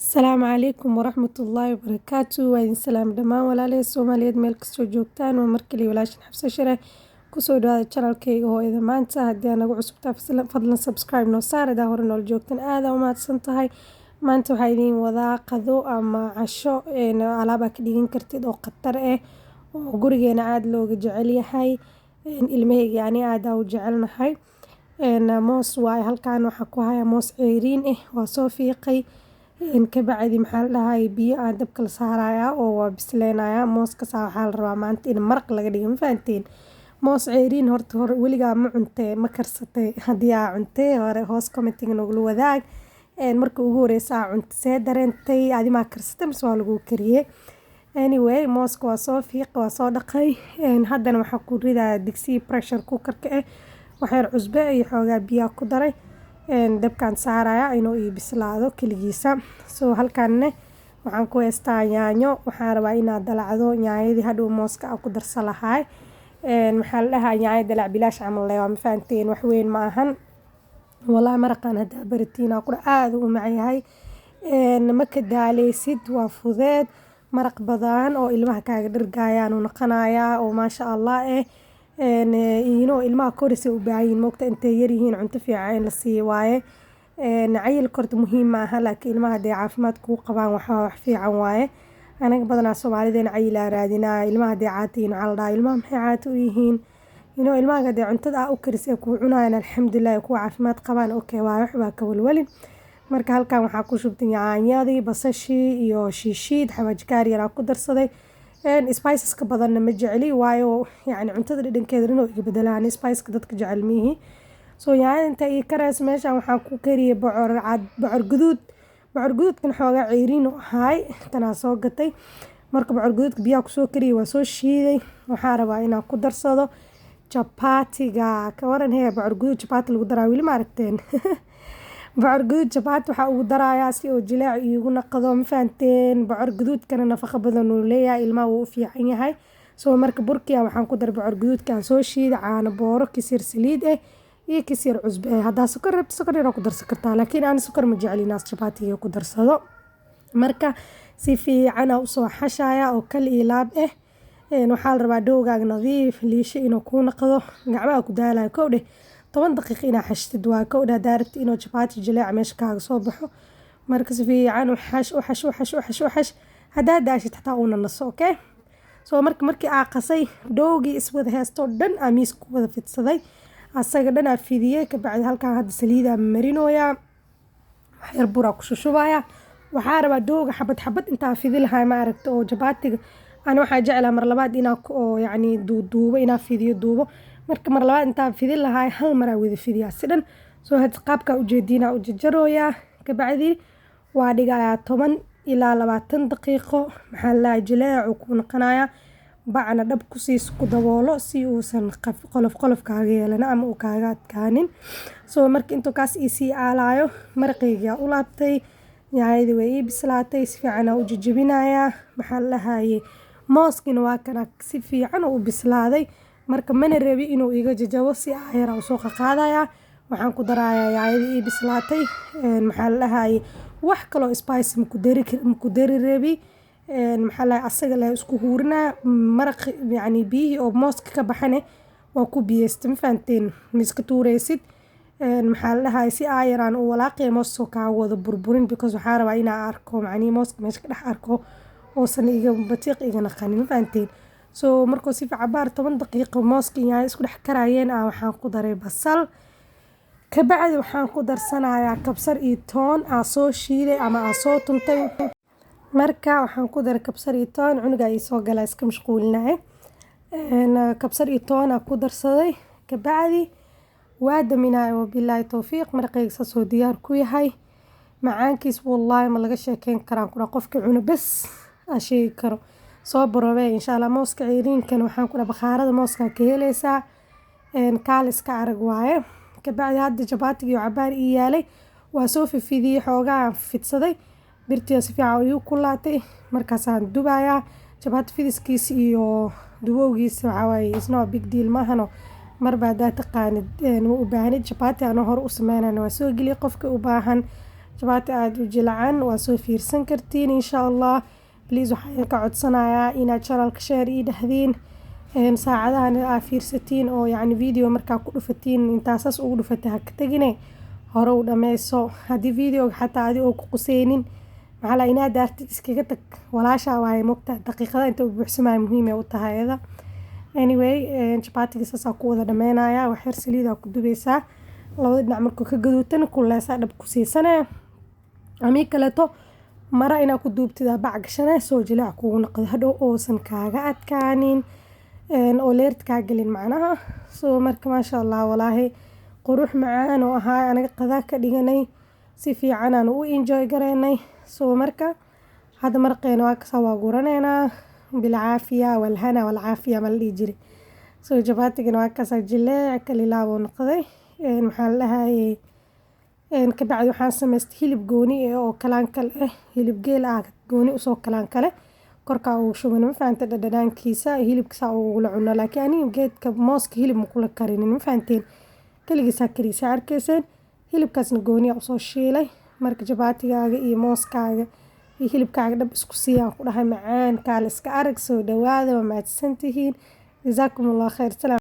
Asalaamu calaykum waraxmatullaahi wabarakaatu. Waa idin salaam dhammaan walaalahay Soomaaliyeed meel kastoo joogtaan. Waa markale walaashin Xabsa Shire. Kusoo dhawaada channelkayga Hooyada Maanta. Haddii aad nagu cusubtahay, fadlan subscribe noo saar. Hadaa hore noola joogtan, aad u mahadsan tahay. Maanta waxaa idiin wadaa qado ama casho alaabaa ka dhigan kartid oo khatar ah oo gurigeena aad looga jecel yahay. Ilmahayga ani aad u jecelnahay. Moos waaye. Halkaan waxaa ku hayaa moos ceyriin ah, waa soo fiiqay. Kabacdi, maxaa la dhahay, biyo aan dabka la saarayaa oo waa bisleynayaa mooskaas. Waxaa la rabaa maanta in maraq laga dhigo, ma fahanteen? Moos ceyriin horta hore weligaa ma cuntee, ma karsatay? Haddii aa cuntay hore, hoos commentiga nogula wadaag. Marka ugu horeysa aa cunta, see dareentay? Adi maa karsatay mise waa lagu kariyey? Anyway, mooska waa soo fiiqay, waa soo dhaqay. Haddana waxaa ku ridayaa digsiga pressure cookerka ah. Waxyar cusbo iyo xoogaa biyaa ku daray, dabkaan saaraya inuu ii bislaado keligiisa. So halkanne waxaan ku haystaa yaanyo. Waxaan rabaa inaad dalacdo yaanyadii hadhow mooska aan ku darsan lahaay. Maxaa la dhahaa, yaanyo dalac bilaash camal leh waa, ma fahanteen? Wax weyn ma ahan. Wallahi maraqan haddaa baratiin, aa ku aad u macyahay, ma ka daaleysid. Waa fudeed, maraq badan oo ilmaha kaaga dhargayaan uu noqonayaa oo maasha Allah eh. Ilmaha koris ay u baahan yihiin, moogta? Intay yar yihiin cunto fiican in la siiyo waaye. Cayilka horta muhiim ma aha, laakiin ilmaha hadday caafimaad kuu qabaan, waxa wax fiican waaye. Anaga badanaa Soomaalideena cayilaa raadinaa. Ilmaha hadday caata yihiin, waxaa la dhahaa, "Ilmaha maxay caata u yihiin?" Ilmaha hadday cuntada aa u karisay ay kuu cunayaan, alxamdulilah, kuwa caafimaad qabaan, okay waaye, waxbaa ka walwalin. Marka halkan waxaa ku shubtay yaanyadii, basashii iyo shiishiid, xawaaji kaari yar aa ku darsaday. Spiceska badanna ma jecli, waayo yacni cuntada dhadhankeeda dhan oo iga bedelaan. Spiceka dadka jecel miihi. So yaanyada inta ii karayso, meeshan waxaan ku kariyey bocor cad, bocor guduud. Bocor guduudkan xoogaa ceyriin u ahaay, tanaa soo gatay. Marka bocor guduudka biyaha kusoo kariyey, waa soo shiiday. Waxaa rabaa inaan ku darsado jabaatiga. Ka waran hee, bocor guduud jabaati lagu daraa, weli ma aragteen? Bocor guduud jabaati waxaa ugu darayaa si uu jileec iigu naqdo, ma fahanteen? Bocor guduudkana nafaqo badan uu leeyahay, ilmaha wuu u fiican yahay. So marka burkiya waxaan ku daray bocor guduudka aan soo shiiday, caano booro, kisir saliid ah iyo kisir cusbo ah. Haddaa sokor rabto, sokor yar ku darsan kartaa, laakiin aan sokor ma jecli inaas jabaatiga ku darsado. Marka si fiican aa usoo xashaya oo kal iyo laab ah. Waxaa la rabaa dough-gaaga nadiif liisho inuu kuu naqdo, gacmaha ku daalayo. Kow dheh, 10 daqiiqo inaa xashtid waa kow dheh, haddaa rabtid inuu jabaati jileec meesha kaaga soo baxo. Marka si fiican u xash, u xash, u xash, u xash, u xash. Haddaa daashid xataa, uuna naso, okay. So marka markii aa qasay dough-gii iswada heystoo dhan, aa miiska ku wada fidsaday, asaga dhan aa fidiyey. Kabacdi halkaan hadda saliidaa marinooyaa, wax yar buraa ku shushubayaa. Waxaa rabaa dough-ga xabad xabad intaa fidi lahaa, ma aragta, oo jabaatiga ani waxaa jeclaa mar labaad inaa oo yacni duuduubo, inaa fidiyo, duubo. Marka mar labaad intaa fidin lahaa, hal maraa wada fidiyaa si dhan. Soo had qaabkaa ujeediinaa u jarjarooyaa. Kabacdi waa dhigayaa 10 ilaa 20 daqiiqo. Maxaa la jileec uu ku noqonayaa. Bacna dhab ku siis, ku daboolo si uusan qolof qolof kaaga yeelan ama uu kaaga adkaanin. So marka intuu kaas iisii aalaayo, maraqaygaa u laabtay. Yaanyadii way ii bislaatay, si fiican aa u jajabinayaa. Maxaa la dhahaye, mooskina waa kana, si fiican u bislaaday. Marka mana rabi inuu iga jajabo, si aayar aa usoo qaqaadayaa. Waxaan ku darayaa yaanyadii ii bislaatay. Maxaa la dhahaye, wax kaloo spice maku dari rabi. Maxaa la asaga la isku huurinaa maraq, yacni biyihii oo mooska ka baxane waa ku biyeysta, ma fahanteen? Ma iska tuureysid. Maxaa la dhahaye, si aayar aan u walaaqaya mooska kaa wada burburin, because waxaa rabaa inaa arko macnihi mooska meesha ka dhex arko, oosan iga batiiq iga naqanin, ma fahanteen? So markuu si fiican cabaar 10 daqiiqo mooska iyo yaanyo isku dhex karayeen, waxaan ku daray basal. Kabacdi waxaan ku darsanayaa kabsar iyo toon aa soo shiiday ama aa soo tuntay. Marka waxaan ku daray kabsar iyo toon. Cunuga ii soo galaa, iska mashquulinaye. Kabsar iyo toon aa ku darsaday, kabacdi waa daminaya. Wabilaahi towfiiq. Maraqayga saas oo diyaar ku yahay. Macaankiis wallaahi ma laga sheekeyn karaan ku dhaha. Qofka cuno bes aa sheegi karo. Soo barobee insha Allah. Mooska ceyriinkan waxaan ku dhaha bakhaarada mooska ka heleysaa, kaal iska arag waaye. Kabacdi hadda jabaatigii cabaar ii yaalay, waa soo fifidiyey, xoogaa fidsaday, birtii si fiican igu kulaatay. Markaasaan dubayaa. Jabaati fidiskiisa iyo dubowgiisa waxaa waaye is no big deal maahano. Marba haddaa taqaanid, ma u baahnid. Jabaati anoo hore u sameynayna waa soo geliyay, qofka u baahan. Jabaati aada u jilacan waa soo fiirsan kartiin insha Allah. Please, waxaan idinka codsanayaa inaad channelka share ii dhahdiin, saacadahan aa fiirsatiin oo yacni video markaa ku dhufatiin, intaasaas ugu dhufatay ha ka tegine, hore u dhameyso. Haddii videoga xataa adi oo ku quseynin, maxaa la inaad daartid, iskaga tag, walaashaa waaye mogta. Daqiiqada inta u buuxsamaya muhiim ay u tahay ayada. Anyway, jabaatiga saasaa ku wada dhameynaya. Wax yar saliidaa ku dubeysaa labada dhinac, markuu ka gaduutana kuleysaa dhab ku siisanee. Amii kaleeto mara inaa ku duubtid, bac gashane, soo jileec kugu noqdo, hadhow uusan kaaga adkaanin oo leerta kaa gelin macnaha. So marka maasha Allah, walaahi qurux macaan oo ahaa. Anaga qadaa ka dhiganay, si fiican aan u enjoy gareynay. So marka hadda maraqeena waa kasaa, waa guraneynaa. Bilcaafiya walhana walcaafiya ma la dhihi jiray. So jabaatigana waa kasaa, jileec kalilaab uu noqday. Maxaa la dhahayay, kabacdi waxaan samaystay hilib gooni ah oo kalaankal ah, hilib geel ah, gooni usoo kalaankale korkaa ugu shuban. Ma fahantay? Dhadhanaankiisa hilibka saa ugula cuno, laakiin aniga geedka mooska hilib ma kula karinin, ma fahanteen? Keligiisaa kariisa arkayseen, hilibkaasna gooniya usoo shiilay. Marka jabaatigaaga iyo mooskaaga iyo hilibkaaga dhab isku siiyaan ku dhahay, macaan kaal iska arag. Soo dhawaada, waa mahadsantihiin. Jazaakum Allah khayr. Salaam.